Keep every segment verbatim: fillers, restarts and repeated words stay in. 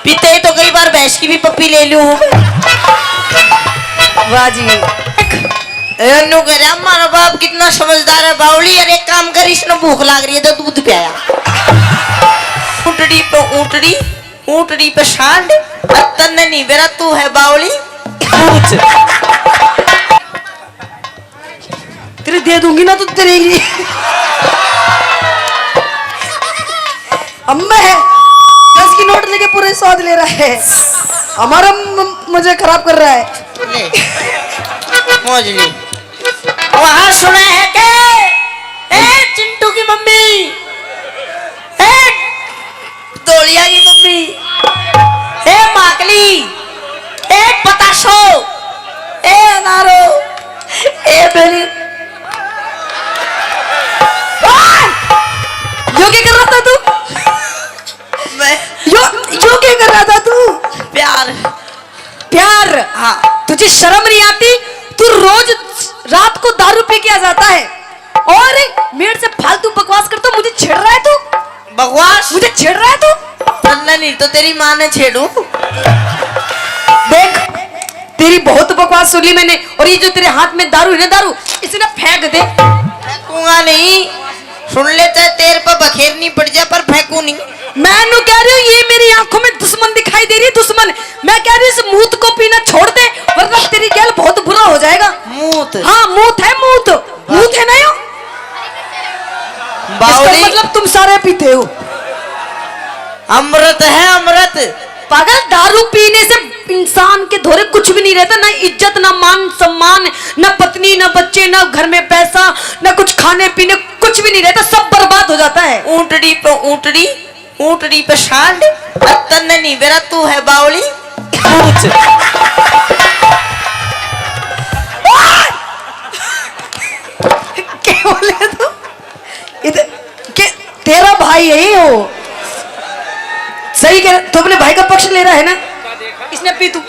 पीते ही तो कई बार भैंस की भी पप्पी ले लूं। वाह जी। ए, न्यू कह रहा, हमारा बाप कितना समझदार है बावली। यार, एक काम कर, इसने भूख लाग रही है तो दूध पियाया। ऊंटड़ी पे ऊंटड़ी, ऊंटड़ी पे सांड, और तन्ने नहीं बेरा, तू है बावली। पूछ। तेरे दे दूंगी ना तो तेरे ही। अम्मा है, दस की नोट लेके पूरे स्वाद ले रहा है, हमारा म-, मजे खराब कर रहा है। ले, मौज ले। वहाँ सुना है के, ए चिंटू की मम्मी, ए धोलिया की मम्मी, ए माकली, ए बताशो, ए अनारो, ए बेली। ओए! यो क्या कर रहा था तू? मैं यो, यो क्या कर रहा था तू? प्यार। प्यार? हाँ। तुझे शर्म नहीं आती? तू रोज रात को दारू पी के आ जाता है और मेरे से फालतू बकवास करता, मुझे छेड़ रहा है तू? बकवास? मुझे छेड़ रहा है तू? तन्ने नहीं तो तेरी माँ ने छेड़ू। देख, तेरी बहुत बकवास सुन ली मैंने, और ये जो तेरे हाथ में दारू है ना, दारू, इसे ना फेंक दे। फेंकूंगा नहीं, सुन ले, चाहे तेरे पे बखेरनी पड़ जाए, पर फेंकू नहीं। मैं नू कह रही हूँ, ये मेरी आंखों में दुश्मन दिखाई दे रही है, दुश्मन। मैं कह रही हूँ, इस मूत को पीना छोड़ दे, वरना तेरी गैल बहुत बुरा हो जाएगा। मूत? हाँ, मूत है, मूत। मूत है ना यो? बावली। इसका मतलब तुम सारे पीते हो। अमृत है, अमृत। पागल, दारू पीने से इंसान के धोरे कुछ भी नहीं रहता, ना इज्जत, ना मान सम्मान, ना पत्नी, ना बच्चे, ना घर में पैसा, ना कुछ खाने पीने, कुछ भी नहीं रहता, सब बर्बाद हो जाता है। ऊंटड़ी पे ऊंटड़ी, ऊंटड़ी पे सांड, और तन्ने नहीं बेरा, तू है बावली। पूछ। क्या बोले तू? इधर के, तेरा भाई है ये, वो सही कह रहा। तू अपने भाई का पक्ष ले रहा है ना? इसने पी तू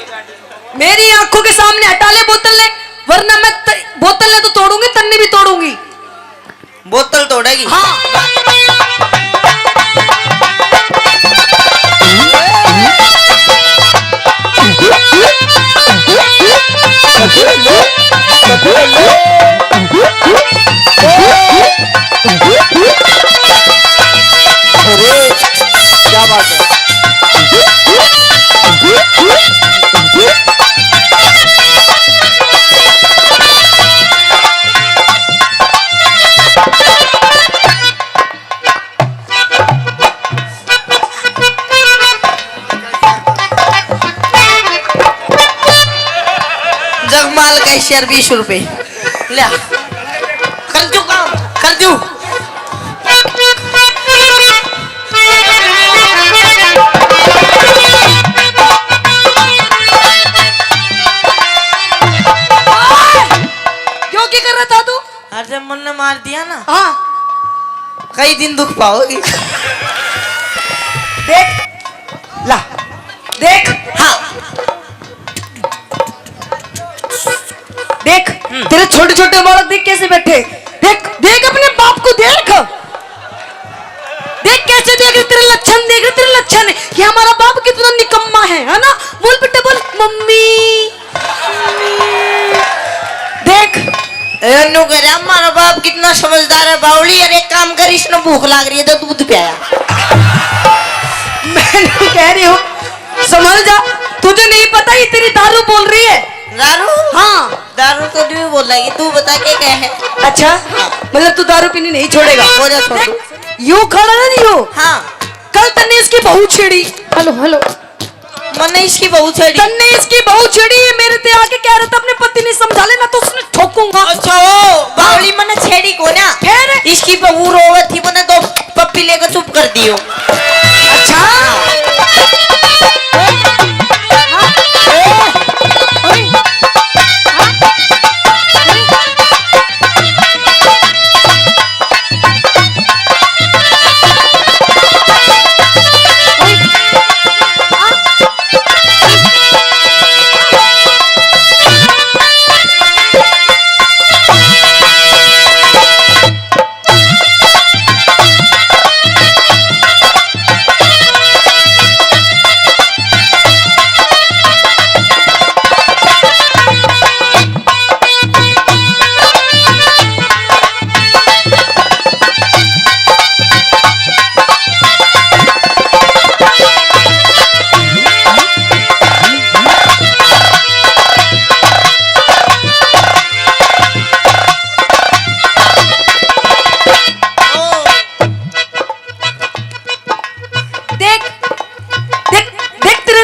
मेरी आंखों के सामने हटा ले बोतल ले, वरना मैं त-, बोतल ने तो तोड़ूंगी, तन्ने भी तोड़ूंगी। बोतल तोड़ेगी? हाँ। अरे, क्या बात है। जगमाल कैशियर बीस रुपए। ले। कर दू काम, कर दू। क्यों, क्या कर रहा था तू? अरे, मन ने मार दिया ना। हाँ। कई दिन दुख पाओगी। देख, ला, देख। हाँ। देख, हम्म। तेरे छोटे छोटे बालक देख कैसे बैठे। देख, देख अपने बाप को देख। देख कैसे देख रहे, तेरे लक्षण देख रहे, तेरे लक्षण। ये हमारा बाप कितना निकम्मा है, है ना? बोल बेटा, बोल, मम्मी। देख। ए, न्यू कह रहा, हमारा बाप कितना समझदार है, बावली। यार, एक काम कर, इसने भूख लाग रही है तो दूध पियाया। मैं न्यू कह रही हूँ, संभल जा, तुझे नहीं पता ये तेरी दारू बोल रही है। दारू? हाँ। दारू तो नहीं बोलेगी, तू बता के क्या है? अच्छा, मतलब तू दारू पीनी नहीं छोड़ेगा? हो जा, छोड़ देख, दो। यूं खड़ा है, यूं। हाँ। कल तन्ने इसकी बहू छेड़ी। Hello, hello. मन्ने इसकी बहू छेड़ी। तन्ने इसकी बहू छेड़ी, ये मेरे ते आके कह रहा था अपने पति ने समझा लेना, तो उसने ठोकूंगा। अच्छा, ओ, बावली मन्ने छेड़ी को ना। फिर? इसकी बहू रोवे थी, मन्ने दो पप्पी लेकर चुप कर दियो। अच्छा।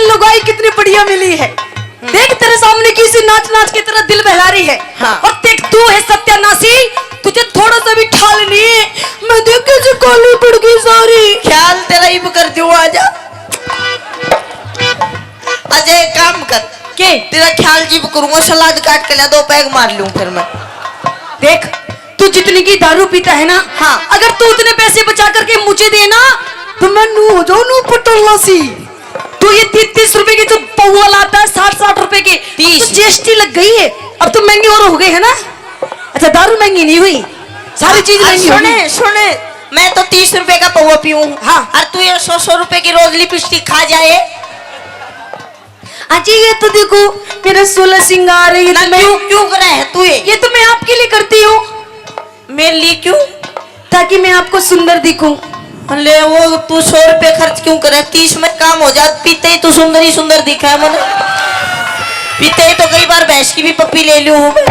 लुगाई कितनी बढ़िया मिली है। देख, तेरे सामने किसी नाच नाच के तेरा दिल बहला रही है। हाँ। और देख, तू है सत्यानाशी, तुझे थोड़ा सा भी ख्याल नहीं है। मैं देख कैसे काली पड़ गई सारी। ख्याल तेरा इब कर दूं, आजा। अच्छा, एक काम कर। के? तेरा ख्याल जीप करूंगा, सलाद काट के ला, दो पैग मार लूं फिर मैं। देख, तू जितनी की दारू पीता है ना, हाँ। अगर तू उतने पैसे बचा करके मुझे देना, तो मैं नू हो जाऊं, नू पटोला सी। तू ये तीस तीस रुपए की जो पौवा लाता है, साठ साठ रुपए की, तीस। तो जीएसटी लग गई है, अब तो महंगी और हो गई है ना। अच्छा, दारू महंगी नहीं हुई, सारी चीज महंगी हो गई। सुने, सुने, मैं तो तीस रुपए का पौवा पीऊं। हाँ। और तू ये सौ सौ रुपए की रोज लिपस्टिक खा जाए। अजय, ये तो देखो, मेरा सोलह सिंगार है, ये ना, तो मैं क्यों, क्यों करे है तू ये? ये तो मैं आपके लिए करती हूँ। मेरे लिए क्यों? ताकि मैं आपको सुंदर दिखूं। ले, वो तू सौ रुपए खर्च क्यों करे? तीस में काम हो जा, पीते ही तू सुंदर ही सुंदर दिखा है मने। पीते ही तो कई बार भैंस की भी पप्पी ले लूं हूं मैं।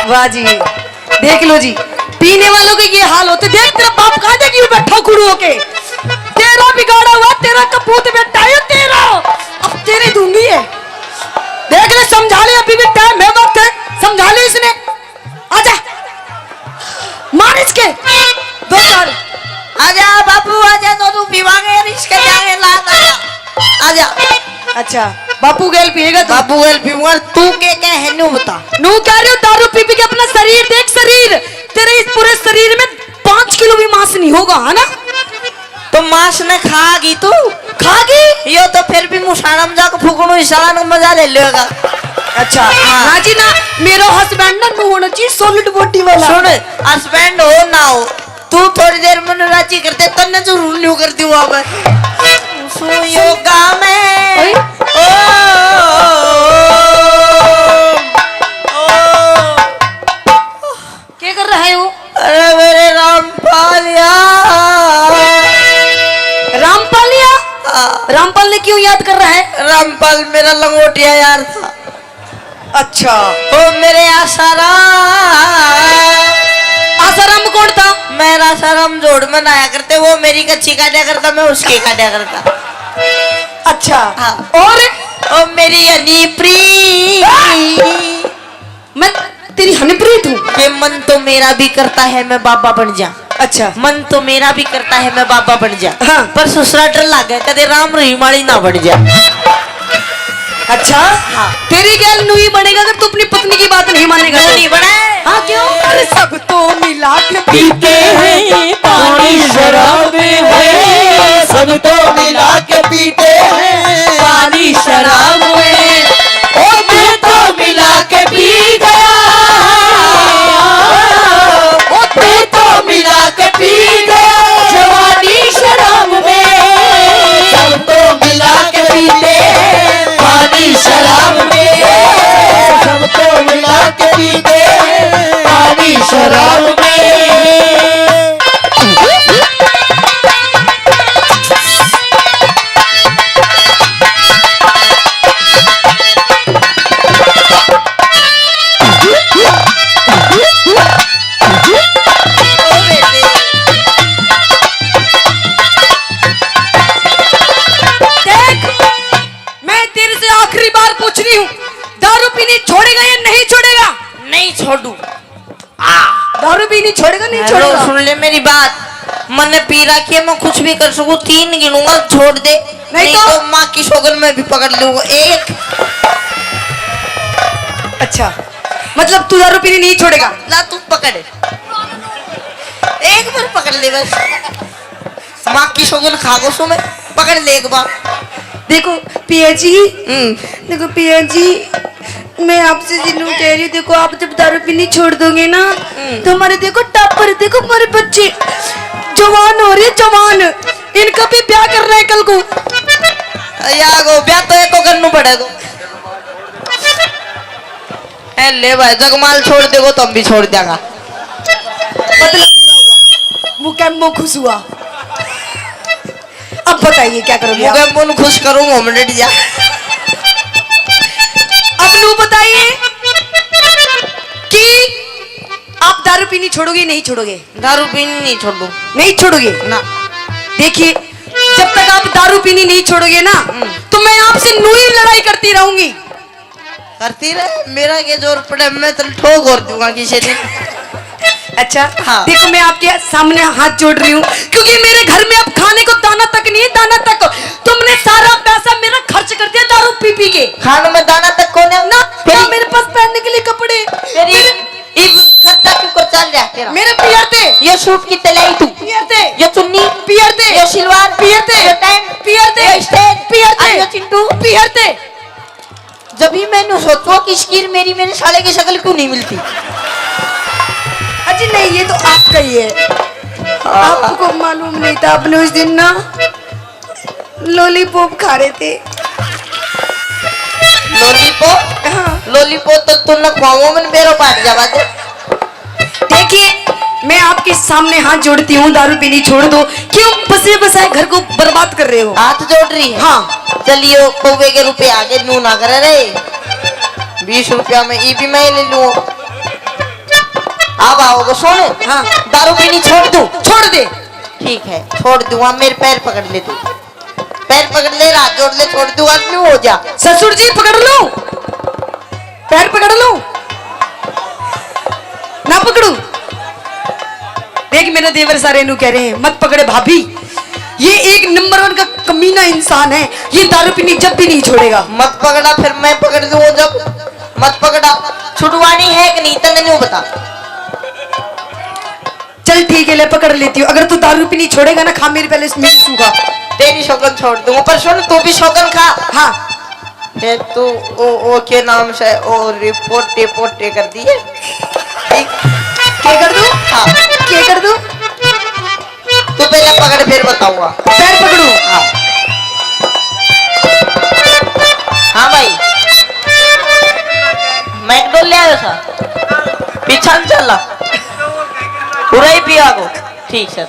वाह जी, देख लो जी, पीने वालों के ये हाल होते। देख, तेरा बाप कहाँ देखी बैठा कुड़ू होके, तेरा बिगाड़ा हुआ, तेरा कपूत बेटा है तेरा। अब तेरे दूंगी है, देख ले, समझा ले, अभी भी टाइम है, वक्त है, समझा ले इसने। आजा, मार इसके दो चार। आजा बाबू, आजा, तो तू पीवांगे, रिश्क जाए, ला, आजा, आजा। अच्छा, बापू गैल पिएगा तू? बापू गैल पीऊंगा। तू के, के है, न्यू बता। नू कह रही हूँ, दारू पी पी के अपना शरीर देख, शरीर। तेरे इस पूरे शरीर में पाँच किलो भी मांस नहीं होगा, है ना? तो मांस ने खागी तू? खागी? यो तो फिर भी मुसाणा में जाकर फूकणो, इशारा ने मजा ले लेगा। अच्छा, हाँ। ना जी ना, मेरा हस्बैंड ना नू होना चाहिए, सॉलिड बॉडी वाला। सुन, हस्बैंड हो ना हो, तू थोड़ी देर में राजी करते, तन्ने जरूर न्यू कर दूंगा मैं। सुयोगा में। ओए। ओ, ओ, ओ, ओ। क्या कर रहा है वो? अरे मेरे रामपाल यार। रामपाल यार? हाँ। रामपाल ने क्यों याद कर रहा है? रामपाल मेरा लंगोटिया यार था। अच्छा। ओ मेरे आसाराम। आसाराम कौन था? मेरा आसाराम जोड़ में नहाया करते, वो मेरी कच्ची काटा करता, मैं उसकी काटा करता। अच्छा। हाँ। और? ओ मेरी हनीप्रीत। मैं तेरी हनीप्रीत हूँ। ये मन तो मेरा भी करता है मैं बाबा बन जा। अच्छा। मन तो मेरा भी करता है मैं बाबा बन जा। हाँ। पर ससुरा डर लागे कदे राम रहीम वाली ना बन जा। अच्छा। हाँ। तेरी गैल नू ही बनेगा अगर तू अपनी पत्नी की बात नहीं मानेगा तो। नहीं बने। हाँ, क्यों? अरे सब तो मिला के पीते हैं पानी शराब में है, सब तो मिला के पीते हैं पानी शराब में। ओ मैं तो मिला के पी गया, ओ मैं तो मिला के पी गया जवानी शराब में। सब तो मिला के पीते हैं पानी शराब में, सब तो मिला के पीते हैं पानी शराब में। देख, मैं तेरे से आखिरी बार पूछ रही हूँ, दारू पीनी छोड़ेगा या नहीं छोड़ेगा? नहीं छोड़ू। आ। दारू पीनी छोड़ेगा, नहीं हेलो, छोड़ेगा? सुन ले मेरी बात, मन्ने पी रखी है, मैं कुछ भी कर सकूँ, तीन गिनूंगा, छोड़ दे। नहीं नहीं तो? तो माँ की सौगन मैं भी पकड़ लूंगा। एक। अच्छा, मतलब तू दारू पीनी नहीं छोड़ेगा? ला तू पकड़, एक बार पकड़ ले बस। माँ की सौगन खा गो सो मैं, पकड़ ले एक बार। देखो पिया जी, हम्म। देखो पिया जी, मैं आपसे जिनू कह रही हूँ, देखो आप जब दारू पीनी छोड़ दोगे ना, हम्म। तो हमारे देखो टापर, देखो हमारे बच्चे जवान हो रहे, जवान, इनका भी ब्याह करना है कल को। या गो ब्याह तो एक को करनू पड़ेगो। ए ले भाई, जगमाल छोड़ देगो तो हम भी छोड़ देगा। मतलब पूरा हुआ, मुकैमो खुश हुआ। अब बताइए क्या करोगे आप? मुकैमो खुश करूँ, हम डट जा। अब नू बताइए कि आप दारू पीनी छोड़ोगे, नहीं छोड़ोगे? दारू पीनी नहीं छोड़ू। नहीं छोड़ोगे? ना। देखिए, जब तक आप दारू पीनी नहीं छोड़ोगे ना, तो मैं आपसे नूई लड़ाई करती रहूंगी। करती रहे, मेरा के जोर पड़े, मैं तो ठोक और दूंगा किसी दिन। अच्छा, हाँ। देखो, मैं आपके सामने हाथ जोड़ रही हूँ, क्योंकि मेरे घर में अब खाने को दाना तक नहीं है, दाना तक। तुमने सारा पैसा मेरा खर्च कर दिया दारू पी पी के। खाने में दाना तक कौन है? ना, तेरी ना मेरे पास पहनने के लिए कपड़े। तेरी मेरे इब खर्चा क्यों कर चल रहा है तेरा? मेरे पियर थे। ये सूट कितने लाई तू? पियर थे। ये चुन्नी? पियर थे। ये सिलवार? पियर थे। ये पैंट? पियर थे। ये स्टैंड? पियर थे। और ये चिंटू? पियर थे। जब ही मैंने सोचो कि स्कीर मेरी, मेरे साले की शक्ल क्यों नहीं मिलती? अजी नहीं, ये तो आपका ही है। आपको मालूम नहीं था, आपने उस दिन ना लॉलीपॉप खा रहे थे। लॉलीपॉप? हाँ। लॉलीपॉप तो तू न खुआओ, मन बेरो पाट जावा दे। देखिए, मैं आपके सामने हाथ जोड़ती हूँ, दारू पीनी छोड़ दो। क्यों बसे बसाए घर को बर्बाद कर रहे हो? हाथ जोड़ रही है? हाँ। चलियो, कौवे के रुपये आगे नू ना करे रे। बीस रुपया में ई भी मैं ले लूँ। अब आओगे, सुन। हाँ। दारू पीनी छोड़ दूँ? छोड़ दे। ठीक है, छोड़ दूंगा। मेरे पैर पकड़ ले तू, पैर पकड़ ले, हाथ जोड़ ले, छोड़ दूंगा, क्यों हो जा। ससुर जी, पकड़ लूं? पैर पकड़ लूं? ना पकड़ू? देख, मेरे देवर सारे नू कह रहे हैं, मत पकड़े भाभी, ये एक नंबर वन का कमीना इंसान है, ये दारू पीनी जब भी नहीं छोड़ेगा। मत पकड़ा, फिर मैं पकड़ लूं जब। मत पकड़ा। छुड़वानी है कि नहीं, तन्ने न्यू बता। चल ठीक है, ले पकड़ लेती हूँ। अगर तू दारू पीनी छोड़ेगा ना, खा मेरी पहले, मेरी सूखा। तेरी शौकन छोड़ दूंगा, पर सुन, तू भी शौकन खा। हाँ। फिर तू ओ, ओ के नाम से ओ रे पोटे पोटे कर दिए। ठीक। के कर दूं? हाँ। के कर दूं? तू पहले पकड़, फिर बताऊंगा। पैर पकड़ू? हाँ। हाँ भाई, मैकडोल ले आयो सा, पीछा न चला, पूरा ही पिया को। ठीक सर।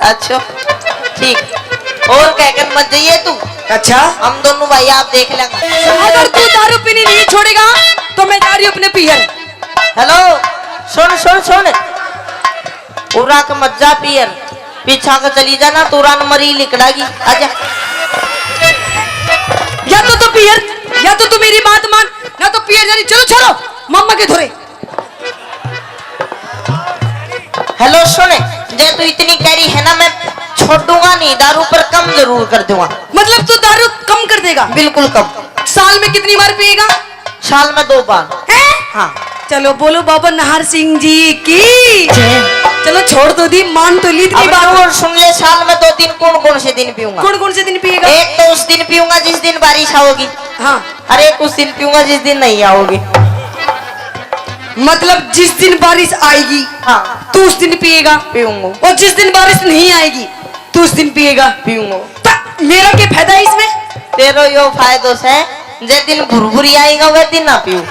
अच्छा, ठीक। और कह कर मत जाइए तू। अच्छा। हम दोनों भाई आप देख लेंगे। अगर तू दारू पीनी नहीं छोड़ेगा तो मैं जा रही हूँ अपने पीहर। हेलो, सुन, सुन, सुन। उरा के मत जा पीहर, पीछा के चली जाना, तू रान मरी लिकड़ागी। आजा। या तो तू पीहर, या तो तू मेरी बात मान, ना तो पीहर जानी। चलो, चलो, मामा के धोरे। हेलो, सुन, जे तू इतनी कह रही है ना, मैं छोड़ूंगा नहीं, दारू पर कम जरूर कर दूंगा। मतलब तू दारू कम कर देगा? बिल्कुल कम। साल में कितनी बार पिएगा? साल में दो बार। हैं? हाँ। चलो बोलो बाबा नाहर सिंह जी की। चलो छोड़ तो दी, मान तो ली इतनी अब बार। तू सुन ले, साल में दो दिन कौन कौन से दिन पीऊंगा? कौन कौन से दिन पिएगा? एक तो उस दिन पीऊंगा जिस दिन बारिश आओगी। हाँ। अरे, कुछ दिन पीऊंगा जिस दिन नहीं आओगे। मतलब जिस दिन बारिश आएगी, हाँ। तू उस दिन पिएगा। पीऊंगा। और जिस दिन बारिश नहीं आएगी, तू उस दिन पिएगा। पीऊंगा। ता मेरा क्या फायदा है इसमें? तेरो यो फायदो से, जे दिन भुरभुरी आएगा, वह दिन ना पीऊ।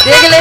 देख ले,